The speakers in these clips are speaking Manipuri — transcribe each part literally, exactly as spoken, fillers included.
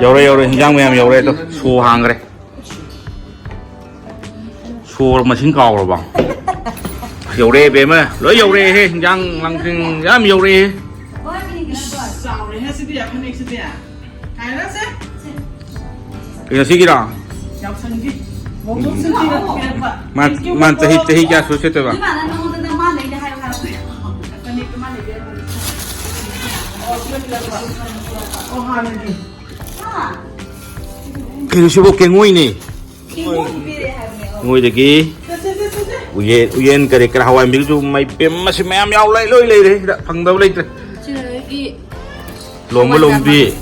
ꯌꯧꯔꯦ, ꯌꯧꯔꯦ, ꯍꯤꯟꯖꯥꯡ ꯃꯌꯥꯝ ꯌꯧꯔꯦ꯫ ꯑꯗꯣ ꯁꯣ ꯍꯥꯡꯈ꯭ꯔꯦ꯫ ꯁꯣ ꯃꯁꯤꯡ ꯀꯥꯎꯔꯕ? ꯌꯧꯔꯛꯑꯦ ꯕꯦꯝꯃ, ꯂꯣꯏ ꯌꯧꯔꯛꯑꯦꯍꯦ꯫ ꯍꯤꯟꯖꯥꯡ ꯂꯥꯡꯁꯤꯡ ꯌꯥꯝ ꯌꯧꯔꯛꯑꯦꯍꯦ꯫ ꯆꯥꯎꯔꯦꯍꯦ ꯁꯤꯗꯤ, ꯐꯅꯦꯛꯁꯤꯗꯤ꯫ ꯀꯥꯏꯔꯁꯦ꯫ ꯀꯩꯅꯣ ꯁꯤꯒꯤꯔꯣ? ꯌꯥꯎꯁꯪꯒꯤ꯫ ꯃꯣꯡꯁꯣꯡ ꯁꯤꯜ ꯄꯤꯔꯛꯄ꯫ ꯃꯥ, ꯃꯥ ꯆꯍꯤ, ꯆꯍꯤ ꯀꯌꯥ ꯁꯨꯔ ꯁꯦꯠꯇꯣꯏꯕ? ꯏꯃꯥꯅ ꯅꯉꯣꯟꯗ ꯃꯥ ꯂꯩꯅꯦ ꯍꯥꯏꯌꯣ ꯍꯥꯏꯔꯛꯄ꯫ ꯐꯅꯦꯛꯇꯣ ꯃꯥ ꯂꯩꯅꯦ ꯍꯥꯏꯔꯛꯄ꯫ ꯑꯣ, ꯁꯤꯜ ꯄꯤꯔꯛꯄ꯫ ꯑꯣ, ꯍꯥꯟꯅꯒꯤ꯫ ꯍꯥ? ꯀꯩꯅꯣ ꯁꯤꯕꯨ ꯀꯦꯡꯉꯣꯏꯅꯦ꯫ ꯀꯦꯡꯉꯣꯏ ꯄꯤꯔꯛꯑꯦ ꯍꯥꯏꯕꯅꯦ, ꯑꯣ꯫ ꯃꯣꯏꯗꯒꯤ ꯆꯠꯁꯦ, ꯆꯠꯁꯦ, ꯆꯠꯁꯦ꯫ ꯎꯌꯦꯟ, ꯎꯌꯦꯟ ꯀꯔꯤ ꯀꯔꯥ, ꯍꯋꯥꯏ ꯃꯨꯕꯤꯁꯨ ꯃꯩ ꯄꯦꯝ ꯃꯁꯤ ꯃꯌꯥꯝ ꯌꯥꯎ ꯂꯩ, ꯂꯣꯏ ꯂꯩꯔꯦ ꯁꯤꯗ, ꯐꯪꯗꯕ ꯂꯩꯇ꯭ꯔꯦ꯫ ꯁꯤꯗꯒꯤ ꯂꯣꯝꯕ ꯂꯣꯝꯕꯤ꯫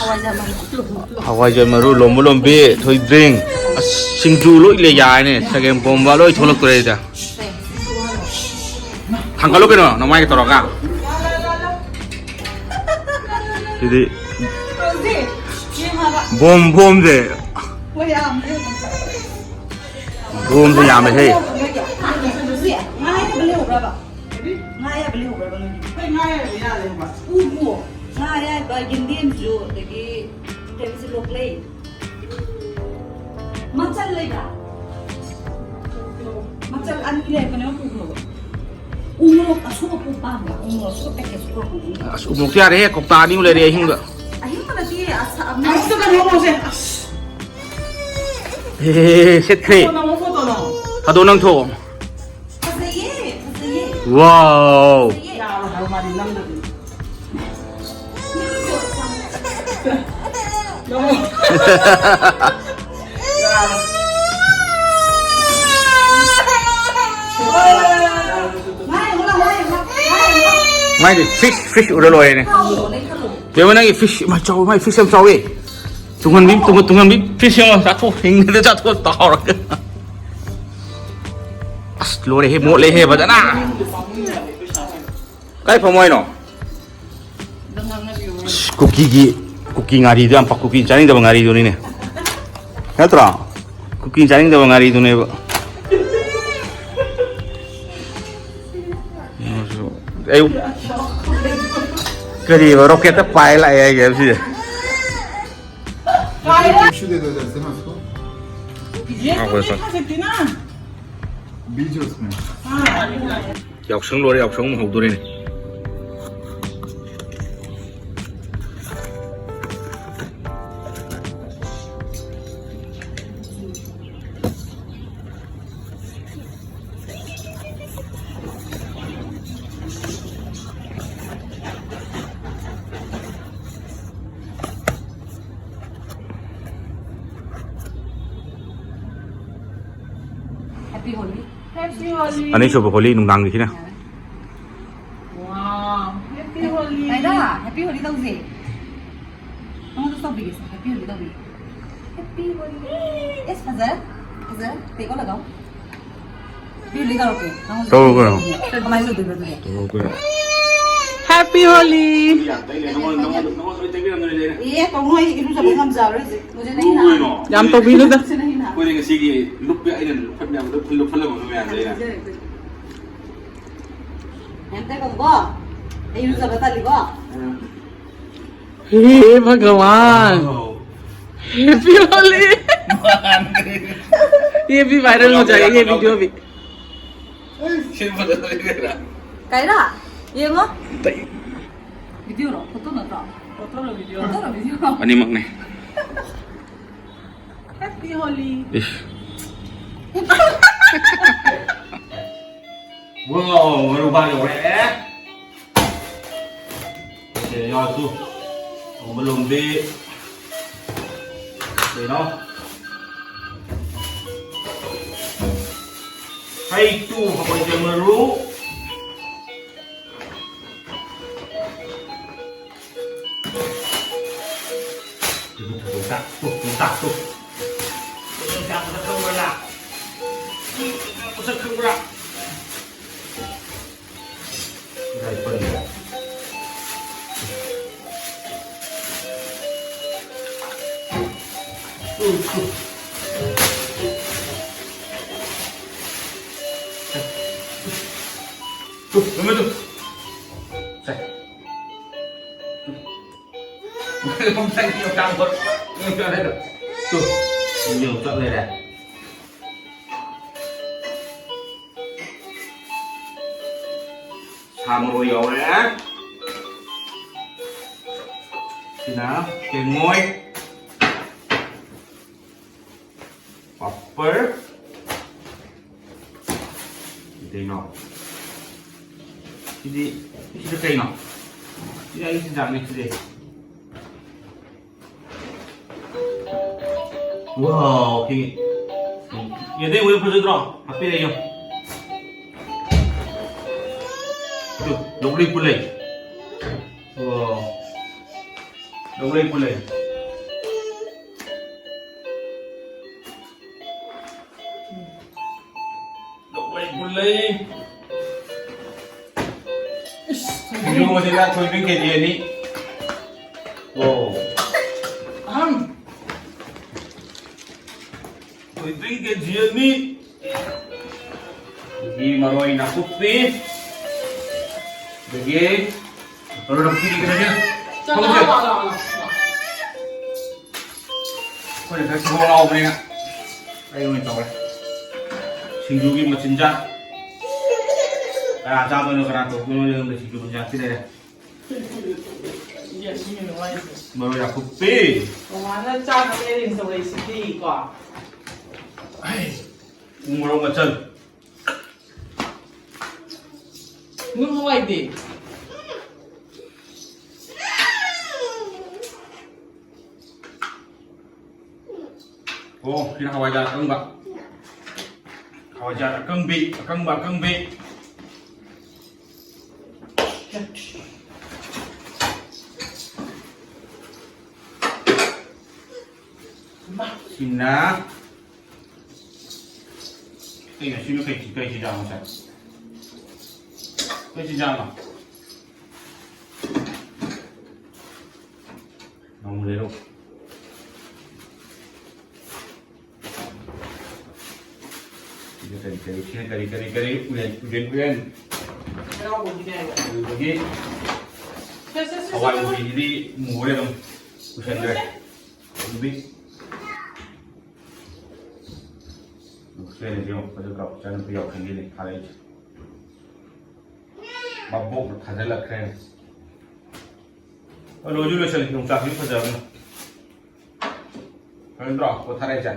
ꯍꯋꯥꯏꯖꯥꯔ ꯃꯔꯨ꯫ ꯍꯋꯥꯏꯖꯥꯔ ꯃꯔꯨ, ꯂꯣꯝꯕ ꯂꯣꯝꯕꯤ, ꯊꯣꯏꯗ꯭ꯔꯤꯡ꯫ ꯑꯁ, ꯁꯤꯡꯖꯨ ꯂꯣꯏ ꯂꯩ ꯌꯥꯔꯅꯦ꯫ ꯆꯒꯦꯝ ꯄꯣꯝꯕ ꯂꯣꯏ ꯊꯣꯛꯂꯛꯇꯣꯔꯦ ꯁꯤꯗ꯫ ꯊꯥꯡꯒꯠꯂꯨ ꯀꯩꯅꯣ, ꯅꯃꯥꯏꯒ ꯇꯧꯔꯒ꯫ ꯁꯤꯗꯤ ꯕꯣꯝ, ꯕꯣꯝꯁꯦ꯫ ꯕꯣꯝꯁꯦ ꯌꯥꯝꯃꯦꯍꯦ꯫ ꯉꯥ ꯑꯌꯥꯏꯕ ꯂꯩꯍꯧꯕ꯭ꯔꯕ? ꯉꯥ ꯑꯌꯥꯏꯕ ꯂꯩꯍꯧꯕ꯭ꯔꯕ ꯅꯣꯏꯒꯤ? ꯑꯩꯈꯣꯏ ꯉꯥ ꯑꯌꯥꯏꯕ ꯌꯥꯜꯂꯦ ꯍꯥꯏꯕ꯫ ꯎꯕꯨ? ꯉꯥ ꯑꯌꯥꯏꯕ, ꯌꯦꯟꯗꯦꯝꯁꯨ, ꯑꯗꯒꯤ ꯀꯩꯅꯣꯁꯨ ꯂꯣꯛꯂꯩ꯫ ꯃꯆꯜ ꯂꯩꯕ꯭ꯔꯥ? ꯃꯆꯜ ꯑꯅꯤ ꯂꯩꯔꯛꯄꯅꯦ, ꯑꯃ ꯄꯨꯈ꯭ꯔꯣꯕ꯫ ꯎꯃꯣꯔꯣꯛ ꯑꯁꯨꯕ ꯄꯨ ꯄꯥꯝꯕ꯭ꯔꯥ? ꯎꯃꯣꯔꯣꯛ ꯑꯁꯨꯕ ꯄꯦꯀꯦꯠ ꯁꯨ ꯄꯨꯔꯛꯄꯅꯦ꯫ ꯑꯁ, ꯎꯃꯣꯔꯣꯛꯇꯤ ꯌꯥꯔꯦꯍꯦ, ꯀꯧꯇꯥ ꯑꯅꯤꯃꯨꯛ ꯂꯩꯔꯦ ꯑꯍꯤꯡꯕ꯫ ꯑꯍꯤꯡꯕ ꯅꯠꯇꯤꯌꯦ, ꯑꯁ, ꯑꯃ ꯑꯁ, ꯀꯩꯅꯣ ꯎꯃꯣꯔꯣꯛꯁꯦ, ꯑꯁ꯫ ꯍꯦ, ꯍꯦ, ꯍꯦ, ꯁꯦꯠꯈ꯭ꯔꯦ꯫ Photo ꯅꯝꯃꯣ, photo ꯅꯝꯃꯣ꯫ ꯊꯥꯗꯣꯛꯑꯣ, ꯅꯪ ꯊꯣꯛꯑꯣ꯫ ꯐꯖꯩꯌꯦ, ꯐꯖꯩꯌꯦ꯫ ꯋꯥꯎ꯫ ꯐꯖꯩꯌꯦ꯫ ꯌꯥꯔꯣꯏ ꯍꯥꯏꯕ ꯃꯥꯗꯤ ꯅꯝꯗꯕꯤ꯫ ꯃꯥꯏꯗꯤ ꯐꯤꯁ, ꯐꯤꯁ ꯎꯔ ꯂꯣꯏꯔꯦꯅꯦ꯫ ꯕꯦꯝꯃ, ꯅꯪꯒꯤ ꯐꯤꯁ, ꯏꯃꯥ, ꯆꯥꯎ, ꯃꯥꯏ ꯐꯤꯁ ꯌꯥꯝ ꯆꯥꯎꯋꯦ꯫ ꯇꯨꯡꯍꯟꯕꯤ, ꯇꯨꯡ-, ꯇꯨꯡꯍꯟꯕꯤ ꯐꯤꯁ ꯌꯦꯡꯉꯣ, ꯆꯥꯊꯣꯛ, ꯍꯤꯡꯉꯤꯗ ꯆꯥꯊꯣꯛ ꯇꯥꯍꯧꯔꯒ꯫ ꯑꯁ, ꯂꯣꯏꯔꯦꯍꯦ, ꯃꯣꯠꯂꯦꯍꯦ ꯐꯖꯅ꯫ ꯀꯥꯏ ꯐꯝꯃꯣ ꯍꯥꯏꯅꯣ? ꯑꯁ, ꯀꯨꯀꯤꯒꯤ, ꯀꯨꯀꯤ ꯉꯥꯔꯤꯗꯣ ꯌꯥꯝ ꯄꯥ-, ꯀꯨꯀꯤ ꯆꯥꯅꯤꯡꯗꯕ ꯉꯥꯔꯤꯗꯨꯅꯤꯅꯦ꯫ ꯅꯠꯇ꯭ꯔꯣ? ꯀꯨꯀꯤ ꯆꯥꯅꯤꯡꯗꯕ ꯉꯥꯔꯤꯗꯨꯅꯦꯕ꯫ ꯑꯌꯨꯛ ꯀꯔꯤꯕ, ꯔꯣꯀꯦꯠꯇ ꯄꯥꯏ ꯂꯥꯛꯑꯦ ꯍꯥꯏꯒꯦ ꯍꯥꯏꯕꯁꯤꯗ꯫ टिश्यू दे दो जरा से ना उसको। ये तो हाँ, वैसा। देखा सकती ना। बीज है उसमें। हाँ। ꯌꯥꯎꯁꯪ ꯂꯣꯏꯔꯦ, ꯌꯥꯎꯁꯪ ꯑꯃꯨꯛ ꯍꯧꯗꯣꯔꯦꯅꯦ꯫ Happy Holi. Happy Holi. ꯑꯅꯤꯁꯨꯕ ꯍꯣꯂꯤ ꯅꯨꯡꯗꯥꯡꯒꯤꯁꯤꯅ꯫ Wow. Happy Holi. ꯀꯥꯏꯗ? Happy Holi ꯇꯧꯁꯦ꯫ ꯅꯉꯣꯟꯗ ꯇꯧꯕꯤꯒꯦꯁꯦ꯫ Happy Holi ꯇꯧꯕꯤꯒꯦ꯫ Happy Holi. Yes, ꯐꯖꯔꯦ꯫ ꯐꯖꯔꯦ꯫ Take ꯑꯣ ꯂꯒꯥꯎ꯫ Happy Holi ꯇꯧꯔꯛꯀꯦ꯫ ꯅꯉꯣꯟꯗ ꯇꯧꯔꯛꯑꯣ ꯀꯩꯅꯣ꯫ ꯀꯃꯥꯏꯅ ꯇꯧꯗꯣꯏꯕ ꯑꯗꯨꯗꯤ? ꯇꯧꯔꯛꯑꯣ ꯀꯩꯅꯣ꯫ Happy Holi. ꯌꯥꯝ ꯇꯩ ꯂꯩ꯫ ꯅꯉꯣꯟ-, ꯅꯉꯣꯟꯗ, ꯅꯉꯣꯟꯗ ꯂꯣꯏ ꯇꯩꯕꯤꯔꯝꯗꯣꯏꯅꯦ ꯑꯩꯅ꯫ ꯑꯦ, ꯇꯧꯅꯨ, ꯑꯩ ꯏꯔꯨꯖꯕ ꯉꯝꯖꯔꯣꯏ ꯍꯧꯖꯤꯛ꯫ ꯃꯨꯖꯦ ꯅꯍꯤ ꯅꯍꯥ꯫ ꯌꯥꯝ ꯇꯧꯕꯤꯅꯨꯗ꯫ ꯃꯨꯖꯦ ꯅꯍꯤ ꯅꯍꯥ꯫ ꯑꯩꯈꯣꯏꯗꯤ ꯉꯁꯤꯒꯤ ꯂꯨꯞꯄꯦ, ꯑꯩꯅ ꯂꯨꯞꯈꯠ ꯃꯌꯥꯝꯗꯣ ꯈꯨꯜ ꯂꯨꯞꯈꯠꯂꯝꯃꯕ ꯃꯌꯥꯝꯗꯣ ꯑꯩꯅ꯫ ꯃꯨꯖꯦ ꯅꯍꯤ ꯅꯍꯥ꯫ ꯌꯥꯝ ꯇꯩꯒꯅꯨꯀꯣ꯫ ꯑꯩ ꯏꯔꯨꯖꯕ ꯇꯜꯂꯤꯀꯣ꯫ ꯎꯝ꯫ हे भगवान। Wow। Happy Holi। ये भी वायरल हो जाएगा, ये वीडियो भी। ꯀꯥꯏꯔꯥ? ꯌꯦꯡꯉꯣ꯫ ꯚꯤꯗꯤꯑꯣꯔꯣ? ꯐꯣꯇꯣ ꯅꯠꯇ꯭ꯔꯣ? ꯐꯣꯇꯣꯔꯣ ꯚꯤꯗꯤꯑꯣꯔꯣ? ꯐꯣꯇꯣꯔꯣ ꯚꯤꯗꯤꯑꯣꯔꯣ? ꯑꯅꯤꯃꯛꯅꯦ꯫ Happy Holi꯫ ꯏꯁ꯫ Wow, ꯃꯔꯨꯕꯥ ꯌꯧꯔꯛꯑꯦ꯫ ꯁꯦ, ꯌꯥꯎꯁꯨ꯫ ꯑꯃ ꯂꯣꯝꯗꯤ꯫ ꯀꯩꯅꯣ? ꯍꯩꯇꯨ, ꯍꯋꯥꯏꯖꯥꯔ ꯃꯔꯨ꯫ ꯌꯣꯡꯆꯥꯛꯇꯣ, ꯌꯣꯡꯆꯥꯛꯇꯣ꯫ ꯌꯣꯡꯆꯥꯛ ꯃꯁꯛ ꯈꯪꯕ꯭ꯔꯥ ꯅꯪ? ꯌꯣꯡꯆꯥꯛ ꯃꯁꯛ ꯈꯪꯕ꯭ꯔꯥ? ꯀꯗꯥꯏ ꯄꯜꯂꯤꯕ? ꯎ, ꯎ꯫ ꯇꯨ, ꯇꯨ, ꯇꯨ꯫ ꯁꯦ꯫ ꯌꯣꯡꯆꯥꯛ ꯃꯔꯨ꯫ ꯎꯝ, ꯆꯠꯂꯦ꯫ ꯇꯨ, ꯌꯦꯡꯉꯨ, ꯆꯠ ꯂꯩꯔꯦ꯫ ꯁꯥ ꯃꯔꯣꯏ ꯌꯥꯎꯔꯦ꯫ ꯁꯤꯅ ꯀꯦꯡꯉꯣꯏ꯫ ꯄꯥꯄꯔ꯫ ꯀꯩꯅꯣ? ꯁꯤꯗꯤ, ꯁꯤꯗ ꯀꯩꯅꯣ? ꯁꯤꯗꯤ ꯑꯩꯒꯤ ꯆꯤꯟꯖꯥꯛꯅꯤ ꯁꯤꯗꯤ꯫ ꯋꯥꯎ, ꯁꯤ ꯌꯦꯟꯗꯦꯝ ꯑꯣꯏꯅ ꯐꯖꯗ꯭ꯔꯣ? ꯍꯥꯞꯄꯤꯔꯛꯑꯣ꯫ ꯇꯨ, ꯂꯧꯔꯤ ꯄꯨꯂꯩ꯫ ꯋꯥꯎ꯫ ꯂꯧꯔꯤ ꯄꯨꯂꯩ꯫ ꯂꯧꯔꯤ ꯄꯨꯂꯩ꯫ ꯏꯁ, ꯁꯤꯡꯖꯨ ꯃꯆꯤꯟꯖꯥꯛ ꯊꯣꯏꯕꯤꯡ ꯀꯦ ꯖꯤ ꯑꯅꯤ꯫ ꯑꯣ꯫ ꯑꯍꯝ꯫ ꯊꯣꯏꯗꯤꯡ ꯀꯦ ꯖꯤ ꯑꯅꯤ꯫ ꯑꯗꯒꯤ ꯃꯔꯣꯏ ꯅꯥꯀꯨꯞꯄꯤ꯫ ꯑꯗꯒꯤ ꯃꯔꯣꯏ ꯅꯥꯀꯨꯞꯄꯤꯗꯤ ꯀꯩꯅꯣꯅꯦ꯫ ꯆꯠꯂꯣ, ꯊꯣꯡꯁꯦ꯫ ꯂꯥꯛꯑꯣ, ꯂꯥꯛꯑꯣ, ꯂꯥꯛꯑꯣ꯫ ꯑꯩꯈꯣꯏꯅ ꯈꯔ ꯊꯤꯕꯣꯡ ꯂꯥꯎꯕꯅꯤꯅ ꯑꯩ ꯑꯣꯏꯅ ꯇꯧꯔꯦ꯫ ꯁꯤꯡꯖꯨꯒꯤ ꯃꯆꯤꯟꯖꯥꯛ ꯀꯅꯥ ꯆꯥꯗꯣꯏꯅꯣ, ꯀꯅꯥ ꯇꯧꯗꯣꯏꯅꯣ, ꯑꯗꯨꯝ ꯁꯤꯡꯖꯨ ꯃꯆꯤꯟꯖꯥꯛꯇꯤ ꯂꯩꯔꯦ꯫ ꯃꯔꯣꯏ ꯅꯥꯀꯨꯞꯄꯤ꯫ ꯃꯃꯥꯅ ꯆꯥꯅꯕ arrange ꯇꯧꯔꯛꯏꯁꯤꯗꯤ ꯀꯣ꯫ ꯎ ꯃꯣꯔꯣꯛ ꯃꯆꯜ꯫ ꯅꯨꯡ ꯍꯋꯥꯏꯗꯤ? ꯑꯣ, ꯁꯤꯅ ꯍꯋꯥꯏꯖꯥꯔ ꯑꯀꯪꯕ꯫ ꯍꯋꯥꯏꯖꯥꯔ ꯑꯀꯪꯕꯤ, ꯑꯀꯪꯕ, ꯑꯀꯪꯕꯤ꯫ ꯁꯤꯅ ꯀꯩꯅꯣ? ꯁꯤꯅ ꯀꯩ, ꯀꯩ ꯆꯤꯟꯖꯥꯛꯅꯣ ꯁꯦ? ꯀꯩ ꯆꯤꯟꯖꯥꯛꯅꯣ? ꯅꯣꯡꯃ ꯂꯩꯔꯣ꯫ ꯁꯤꯅ ꯀꯔꯤ, ꯀꯔꯤ, ꯁꯤꯅ ꯀꯔꯤ, ꯀꯔꯤ, ꯀꯔꯤ? ꯎꯌꯦꯟ, ꯎꯌꯦꯟ, ꯎꯌꯦꯟ꯫ ꯍꯔꯥꯎꯕꯒꯤꯅꯦ ꯍꯥꯏꯕ꯫ ꯑꯗꯨꯗꯒꯤ ꯁꯦ, ꯁꯦ, ꯁꯦ, ꯁꯦ, ꯍꯋꯥꯏ ꯁꯦ, ꯁꯦ꯫ ꯃꯨꯕꯤꯁꯤꯗꯤ ꯃꯨꯔꯦ ꯑꯗꯨꯝ꯫ ꯄꯨꯁꯟꯈ꯭ꯔꯦ꯫ ꯁꯦ, ꯁꯦ꯫ ꯅꯨꯄꯤ, ꯅꯨꯡꯁꯤꯠꯅ ꯌꯦꯡꯉꯣ, ꯑꯗꯨꯒ ꯏꯆꯥꯅꯨꯄꯤ ꯌꯥꯎꯁꯪꯒꯤꯅꯤ ꯊꯥꯔꯛꯏꯁꯦ꯫ ꯃꯕꯣꯛꯅ ꯊꯥꯖꯤꯜꯂꯛꯈ꯭ꯔꯦ꯫ ꯑ, ꯂꯣꯏꯁꯨ ꯂꯣꯏꯁꯤꯜꯂꯤ, ꯌꯣꯡꯆꯥꯛꯁꯤꯁꯨ ꯐꯖꯕꯅꯤ꯫ ꯐꯖꯗ꯭ꯔꯣ? ꯄꯣꯠ ꯊꯥꯔꯛꯏꯁꯦ꯫